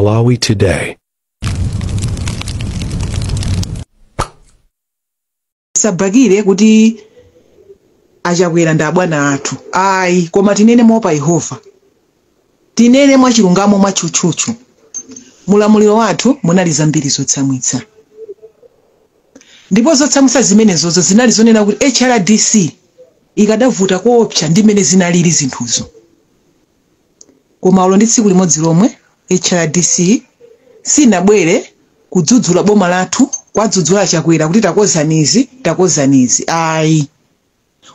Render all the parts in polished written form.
Malawi Today. Sabakire kuti achakwera ndi abwana athu ayi, koma tinene mopa Yehova, tinene mwachilungamo, mwatchutchutchu. Mulamuliro wathu munali zambiri zotsamwitsa, ndipo zotsamwitsa zimenezozo zinali zonena kuti HRDC ikadavuta koopsa ndi mmene zinalili zinthuzo. Koma ulo ndi tsiku limodzi lomwe HRDC sinabwere kudzudzula boma lathu, kwadzudzula Chakwera kuti takozanizi, takozanizi, ayi.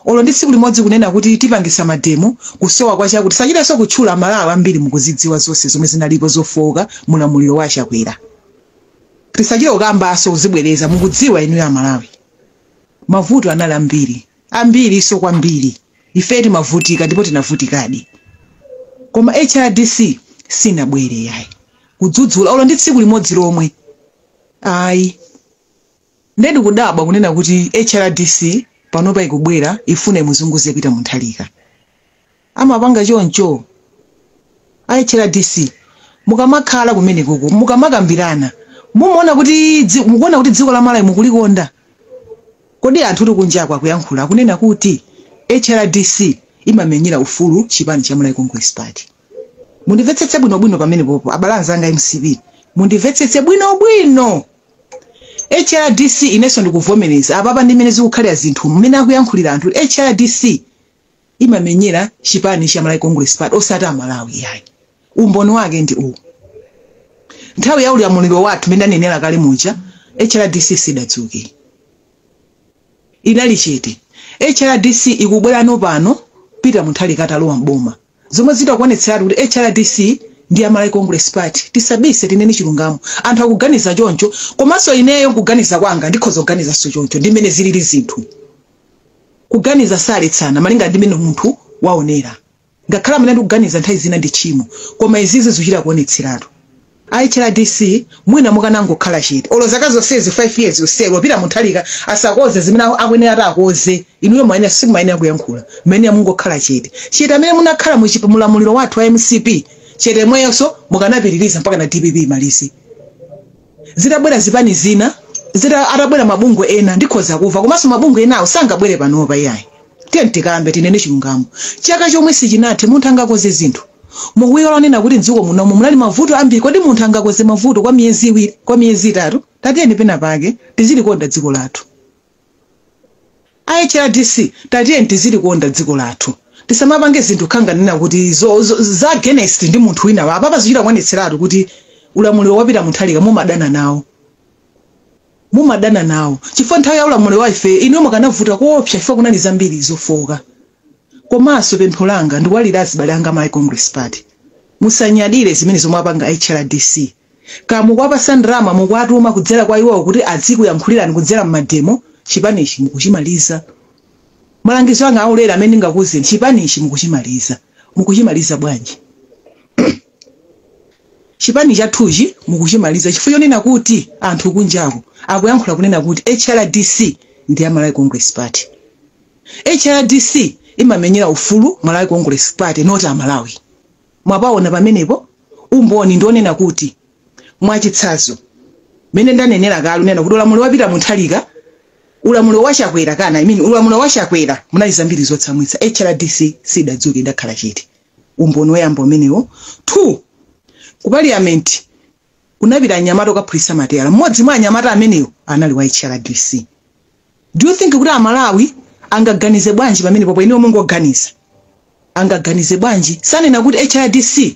Olo ndi tsiku limodzi kunena kuti tipangisa mademo kusowa kwa chakuti, sachitanso kutchula. Malawi ambiri mukuzidziwa zonse zomwe zinalipo zofowoka mulamuliro wa Chakwera. Tisachite kukambaso kuzibwereza, mukudziwa inuyo Amalawi. Mavuto anali ambiri, ambiri so kwambiri. Ife timavutika ndipo tinavutikadi, koma HRDC sinabwere yayi kudzudzula olo ndi tsiku limodzi lomwe, ayi. Ndedi kudabwa kunena kuti HRDC panopa ikubwera ifune muzunguze Peter Mutharika. Amapanga choncho a HRDC? Mukamakhala kumenekoko, mukamakambirana, mumaona kuti mukuona kuti dziko la Malawi mukulikonda? Kodi anthu tikunjakwa akuyankhula, akunena kuti HRDC imamenyera ufulu chipani cha Malawi Congress Party. Mundimvetsetse bwinobwino pamene popo, abale anzanga MCP, mundimvetsetse bwinobwino. HRDC, inenso ndikuvomereza apapa ndi mmene zikukhalira zinthu, mmene akuyankhulira anthu, HRDC imamenyera chipani cha Malawi Congress Party, osati Amalawi yayi. Umboni wake ndi uwu: nthawi ya ulamuliro wathu, mmene anenera kale muja, HRDC sidadzuke, inali chete. HRDC ikubwerano pano Peter Mutharika atalowa mboma, zomwe zitakuonetseratu kuti HRDC ndi Amalawi Congress Party. Tisabise, tinene chilungamo. Anthu akuganiza choncho, komanso ineyo nkuganiza kwanga ndikhoza kuganizanso choncho. Ndi mmene zilili zinthu, kuganiza saletsana malinga ndi mmene munthu waonera. Ngakhale amene ndikuganiza nthawi zina ndi tchimo, koma izizi zikuchita kuonetseratu. HRDC, mwina mukanangokhala chete olo zaka zonsezi, 5 years yonseyo, Peter Mutharika asakoze zimene akuyenera ati akoze, inuyo mayenera simumayenera kuyankhula, mmene mungokhala chete chete amene munakhala mulamuliro wathu wa MCP. Chete mweyonso mukanapitiriza mpaka na DPP imalize. Zitabwera zipani zina, atabwera mabungwe ena, ndikhoza kuva. Komanso mabungwe enawo sangabwere panopa iyayi. Tiye tikambe, tinene chilungamo. Chaka chomwe sichinathe, munthu angakoze zinthu? Mukuyiwala onena kuti mdziko munomu munali mavuto ambiri. Kodi munthu angakoze mavuto kwa miyezi 2, kwa miyezi 3? Tatiyeni pena pake tizilikonda dziko lathu. HRDC, tatiyeni tizilikonda dziko lathu. Tisamapange zinthu khanganena kuti za against ndi munthu wina. Apapa zichita kuonetseratu kuti ulamuliro wa Peter Mutharika mumadana nawo, mumadana nawo, chifukwa nthawi ya ulamuliro wa ife inu mukanavuta koopsa, chifukwa kunali zambiri zofoka. Komanso pempho langa ndikuwalira azibale anga Malawi Congress Party, musanyadire zimene zomwe apanga HRDC. Kamukwapasa ndalama, mukwatuma kudzera kwa iwowo kuti azikuyankhulirani kudzera mmademo, chipanichi mukuchimaliza. Malangizo anga aulere amene ndingakuwuzeni, chipanichi mukuchimaliza. Mukuchimaliza bwanji? Chipani chathuchi mukuchimaliza chifukwa chonena kuti anthu kunjako akuyankhula kunena kuti HRDC ndi ya Malawi Congress Party, HRDC imamenyera ufulu Malawi Congress Party, not Amalawi. Mwapaona pamenepo umboni ndionena kuti, mwachitsanzo, mene ndanenera kale unena kuti ulamuliro wa Peter Mutharika, ulamuliro wa Chakwera kana, I mean, ulamuliro wa Chakwera munali zambiri zotsamwitsa, HRDC sidadzuke, idakhala chete. Umboni woyamba umenewo. 2, ku parliament kunapita anyamata okaphulitsa mateyala. Mmodzi mwa anyamata amenewo anali wa HRDC. Do you think kuti Amalawi angaganize bwanji pamene popo? Inewo mungoganiza, angaganize bwanji? Sanena kuti HRDC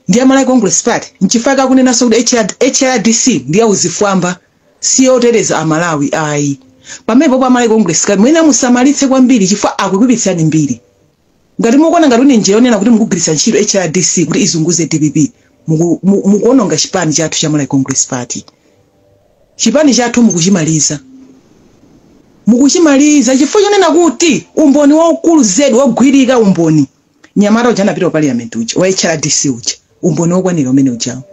ndi ya Malawi Congress Party? Nchifukwa kakunenanso kuti HRDC ndi ya uzifwamba, siyoteteza Amalawi ayi. Pamene popo Amalawi Congress Party mwene musamalitse kwambiri, chifukwa akukupitsani mbiri. Ngati mukuona ngati une njira yonena kuti mukugwiritsa ntchito HRDC kuti izunguze DPP, mukuononga chipani chathu cha Malawi Congress Party. Chipani chathu mukuchimaliza, mukuchimaliza, chifukwa chonena kuti umboni waukulu zedi wogwirika, umboni, nyamata uja anapita ku parliament uja wa HRDC uja, umboni wokwanira umene ujawo,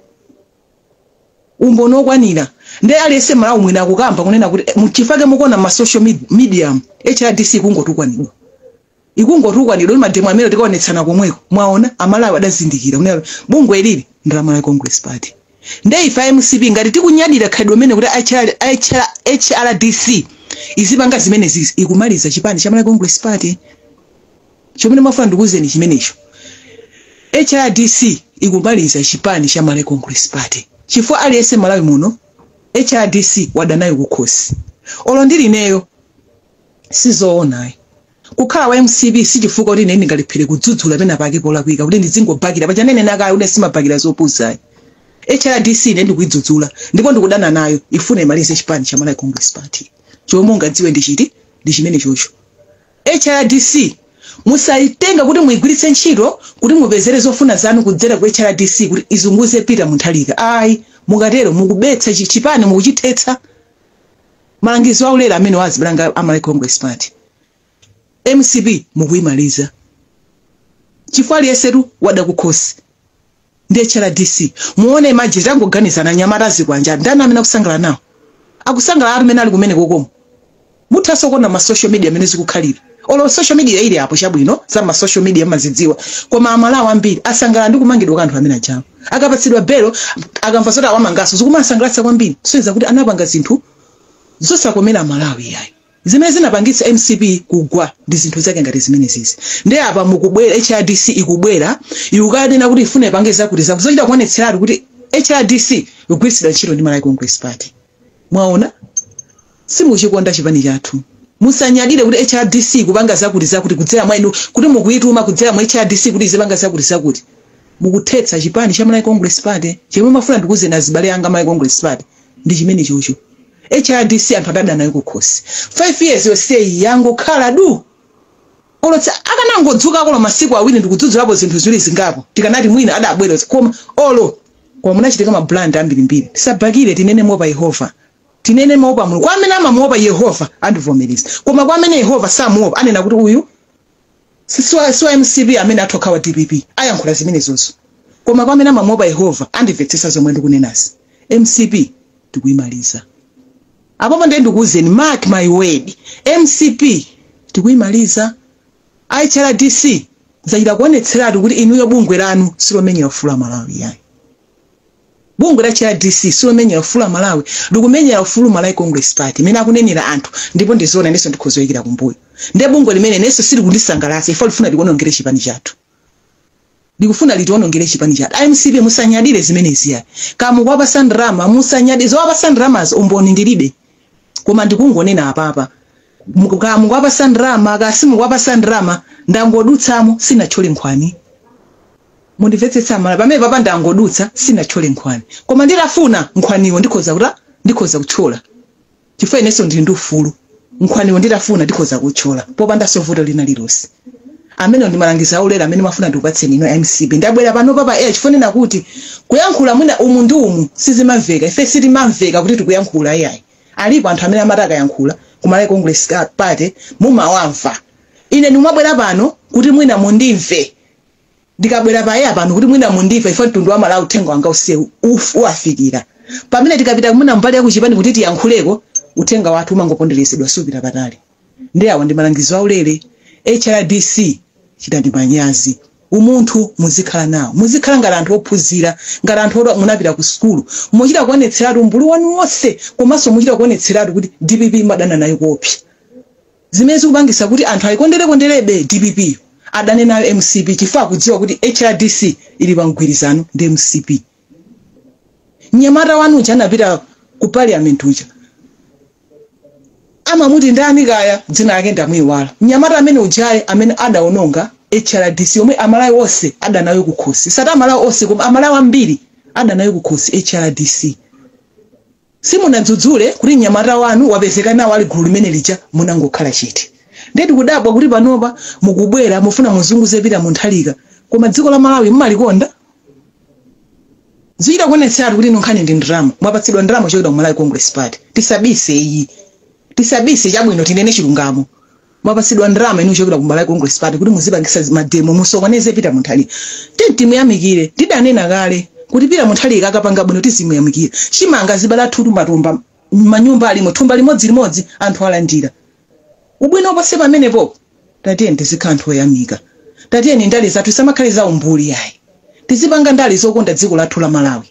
umboni wokwanira. Ndi aliyense Malawi mwina akukamba kunena kuti chifukwa mukuona ma social media HRDC ikungotukwanidwa, ikungotukwanidwa ndi mademo amene tikaonetsana komweko. Mwaona, Amalawi adazindikira kunena bungwe ilili ndi la Malawi Congress Party. Nde ife MCP ngati tikunyadira khalidwe limene kuti HRDC izipanga zimene zizi, ikumaliza chipani cha Malawi Congress Party. Chomene mafuna ndikuwuzeni chimenecho, HRDC ikumaliza chipani cha Malawi Congress Party, chifukwa aliyense Malawi muno HRDC wadanayo kukhosi. Olo ndili ineyo, sizoonayi kukhala wa MCP sichifukwa kuti ine ndingalephere kudzudzula pena pake polakwika, kuti ndizingobakira pachanene nakale kuti simabakira zopuzayi. HRDC ine ndikuyidzudzula ndipo ndikudana nayo, ifuna imalize chipani cha Malawi Congress Party. Chomwe mungadziwe ndi chiti? Ndi chimene chocho. HRDC musayitenga kuti muyigwiritse ntchito kuti mupezere zofuna zanu kudzera ku HRDC kuti izunguze Peter Mutharika, ayi. Mukatero mukubetsa chipani, mukuchithetsa. Malangizo aulere amene wazibulanga a Malawi Congress Party, MCP mukuyimaliza, chifukwa aliyensetu wada kukhosi ndi HRDC. Muone, imagine, tangoganizana, anyamata azikwanja, ndani amene akusangalala nawo? Akusangalala amene ali kumene kokomo. Muthaso kuona ma social media amene zikukhalira. Olo social media ili apo, chabwino, za ma social media mazidziwa, koma Amalawi ambiri asangalala ndi kumangidwa kwa anthu amene ajawo. Akapatsidwa belo, akamva zoti awamangaso, zikumasangalatsa kwambiri, kusonyeza kuti anapanga zinthu zosakomera Malawi yayi. Zimene zinapangitsa MCP kugwa ndi zinthu zake ngati zimene zizi. Ndi apa mukubwera, HRDC ikubwera, ikukanena kuti ifune ipange zakuti zakuti, zochita kuonetseratu kuti HRDC ikugwiritsidwa ntchito ndi Malawi Congress Party. Mwaona, simuchikonda chipani chathu. Musanyadire kuti HRDC kupanga zakuti zakuti kudzera mwa inu, kuti mukuyituma kudzera mu HRDC kuti izipanga zakuti zakuti, mukuthetsa chipani cha Malawi Congress Party. Chomwe mafuna ndikuwuzeni azibale anga Malawi Congress Party ndi chimene chocho. HRDC anthu adada nayo kukhosi. 5 years yonseyi yangokhala du. Olotsa akanangodzuka kolo masiku 2 ndikudzudzulapo zinthu ziwiri zingapo, tikanati mwina adabwera, koma olo koma munachitika ma blunder ambirimbiri. Tisabakire, tinene mopa Yehova, tinene mopa Mulungu. Kwa amene amamuopa Yehova andivomereza, koma kwa amene Yehova samuopa anena kuti uyu siwa MCP, amene athu wa DPP ayankhula zimenezozo. Koma kwa amene amamuopa Yehova andimvetsetsa zomwe ndikunenazi. MCP tikuyimaliza apopo. Ndiye ndikuwuzeni, mark my word, MCP tikuyimaliza. HRDC zachita kuonetseratu kuti inuyo bungwe lanu silomenyera ufulu wa Malawi yayi. Bungwe la HRDC silomenyera ufulu wa Malawi, likumenyera ufulu Malawi Congress Party imene akunenera anthu, ndipo ndizoona, inenso ndikhozoyikira kumbuyo. Ndiye bungwe limene nenso silikundisangalatsa, ifo lifuna likuonongere chipani chathu, likufuna litionongere chipani chathu. MCP musanyadire zimenezi yayi. Kamukwapasa ndrama, musanyadire zowapasa ndramazo, umboni ndilibe, koma ndikungonena apapa. Kamukwapasa ndrama, kasi mukwapasa ndrama, ndangodutsamo, sinatchole nkhwani. Mundimvetsetsa mala pamene papa, ndangodutsa, sinatchole nkhwani, koma nditafuna nkhwaniwo ndikhoza kuta, ndikhoza kuthyola, chifukwa inenso ndili ndi ufulu. Nkhwaniwo nditafuna ndikhoza kuthyola popanda vuto lina lilonse. Amene ndi malangizo aulere amene mafuna ndikupatseni ino MCP. Ndabwera pano papa chifukwa kuti kuyankhula mwina umu ndi umu sizimamveka. Ife sitimamveka kuti tikuyankhula iyayi. Alipo anthu amene amati akayankhula ku Malawi Congress Party mumawamva. Ine ndimabwera pano kuti mwina mundimve. Ndikabwera pa air pano kuti mwina mundimve, ife mtundu wa Malawi uthenga wanga usewu uwafikira. Pamene tikapita mwina mbali yakuchipani kuti tiyankhuleko, uthenga wathu umangoponderezedwa, supita patali. Ndi awa ndi malangizo aulere. HRDC, chitani manyazi, umunthu muzikhala nawo, muzikhala ngati anthu ophunzira, ngati anthu oti munapita ku sukulu. Muchita kuonetseratu umbuli wanu wonse, komanso muchita kuonetseratu kuti DPP madana nayo kopsa, zimene zikupangisa kuti anthu ayikonderekonderebe DPP, adane nayo MCP, chifukwa akudziwa kuti HRDC ili pa mgwirizano ndi MCP. Mnyamata wanu uja anapita ku parliament uja, amamuti ndani kaya, dzina lake ndamuyiwala. Mnyamata amene ujaye amene adaononga HRDC, yomwe Amalawi onse adanayo kukhosi, sati Amalawi onse, koma Amalawi ambiri adanayo kukhosi HRDC. Simunadzudzule kuti mnyamata wanu wapezeka nawo ali gulu limene lija, munangokhala chete. Ndeti kudabwa kuti panopa mukubwera mufuna muzunguze Peter Mutharika, koma dziko la Malawi mmalikonda? Zichita kuonetseratu kuti ino nkhani ndi ndrama. Mwapatsidwa ndrama chochokera ku Malawi Congress Party. Tisabise iyi, tisabise, chabwino, tinene chilungamo. Mwapatsidwa ndrama inu chochokera ku Malawi Congress Party kuti muzipangisa ma demo, musokoneze Peter Mutharika. Timuyamikire, tidanena kale kuti Peter Mutharika akapanga bwino tizimuyamikira. Chimanga zibala thutu, matumba manyumba alimo, thumba limodzi limodzi anthu alandira. Ubwino ponse pamenepo. Tatiyeni tizikhala anthu oyamika. Tatiyeni ndale zathu samakhale za umbuli yayi, tizipanga ndale zokonda dziko lathu la Malawi.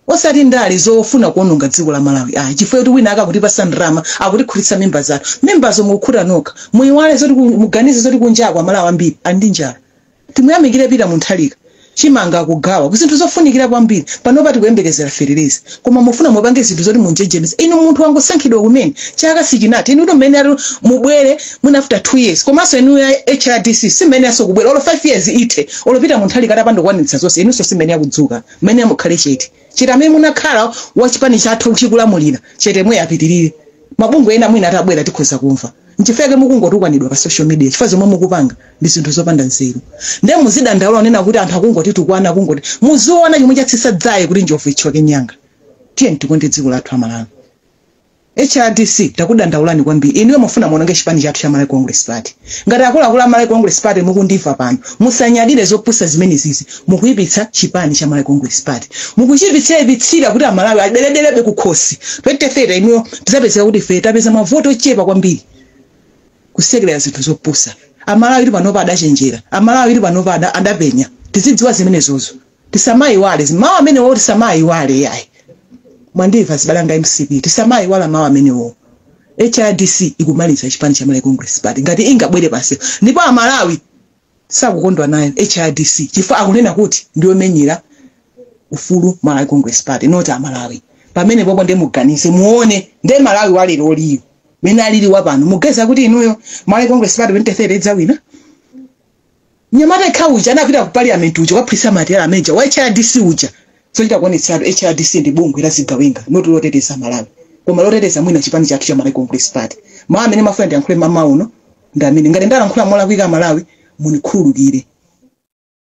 Osati ndale zofuna kuononga dziko la Malawi, ayi, chifukwa kuti wina akakutipasa ndalama, akutikhutitsa mimba zathu. Mimbazo mukukhuta nokha. Muyiwale zoti muganize zoti kunjako Amalawi ambiri ali ndi njala. Timuyamikire Peter Mutharika, chimanga akugawa ku zinthu zofunikira kwambiri. Panopa tikuyembekezera fetereza, koma mufuna mupange zinthu zoti munjejemese. Inu, munthu wangosankhidwa kumene, chaka sichinati. Inu mmene ati mubwere mwina after 2 years, komanso inu ya HRDC simene yaso kubwera olo 5 years ithe, olo Peter Mutharika atapanda kukwanitsa zonse, inunso simene yakudzuka. Mmene mukhale chete chete, amene munakhala wachipani chathu chikulamulira chete, mwe apitirire. Mabungwe ena mwina atabwera tikhoza kumva. Nchifukwa mukungotukwanidwa pa social media, chifukwa zomwe mukupanga ndi zinthu zopanda nzeru. Ndiye muzidandaula onena kuti anthu akungotitukwana, akungoti. Muziona chomwe chatsitsa dzaye kuti njovu ithyoke nyanga. Tiye tikonde dziko lathu, Amalawi. HRDC, takudandaulani kwambiri. Inuyo mufuna muononge chipani chathu cha Malawi Congress Party. Ngati akuluakulu a Malawi Congress Party mukundimva pano, musanyadire zopusa zimene zizi. Mukuyipitsa chipani cha Malawi Congress Party, mukuchipitsira kuti Amalawi aderederebe kukhosi. 2030 inuyo tizapezeka kuti ife tapeza mavoti ochepa kwambiri, kusekerera zinthu zopusa. Amalawi ili panopa adachenjera, Amalawi ili panopa adapenya. Tizidziwa zimenezozo, tisamayiwale mawu amenewo, tisamayiwale yayi. Mwandimva, zibalanga MCP? Tisamayiwala mawu amenewo. HRDC ikumaliza chipani cha Malawi Congress Party ngati ingabwere pansi. Ndipo Amalawi sakukondwa nayo HRDC, chifukwa akunena kuti ndiyomenyera ufulu Malawi Congress Party, not Amalawi. Pamene popo ndiye muganize, muone ndiye Malawi walero liyo mene alili wapano. Mugeza kuti inuyo Malawi Congress Party 2030 idzawina? Nyamata ikha uja anapita ku parliament uja waphwisa matera amenja wa HRDC uja, sochita kuonetsatu HRDC ndi bungwe la zigawenga, not loteteza Malawi, koma loteteza mwina chipani chathu cha Malawi Congress Party. Mawu amene mafuna ndiyankhule mama uno ndi amene. Ngati ndalankhula molakwika, Malawi, munikhululukire.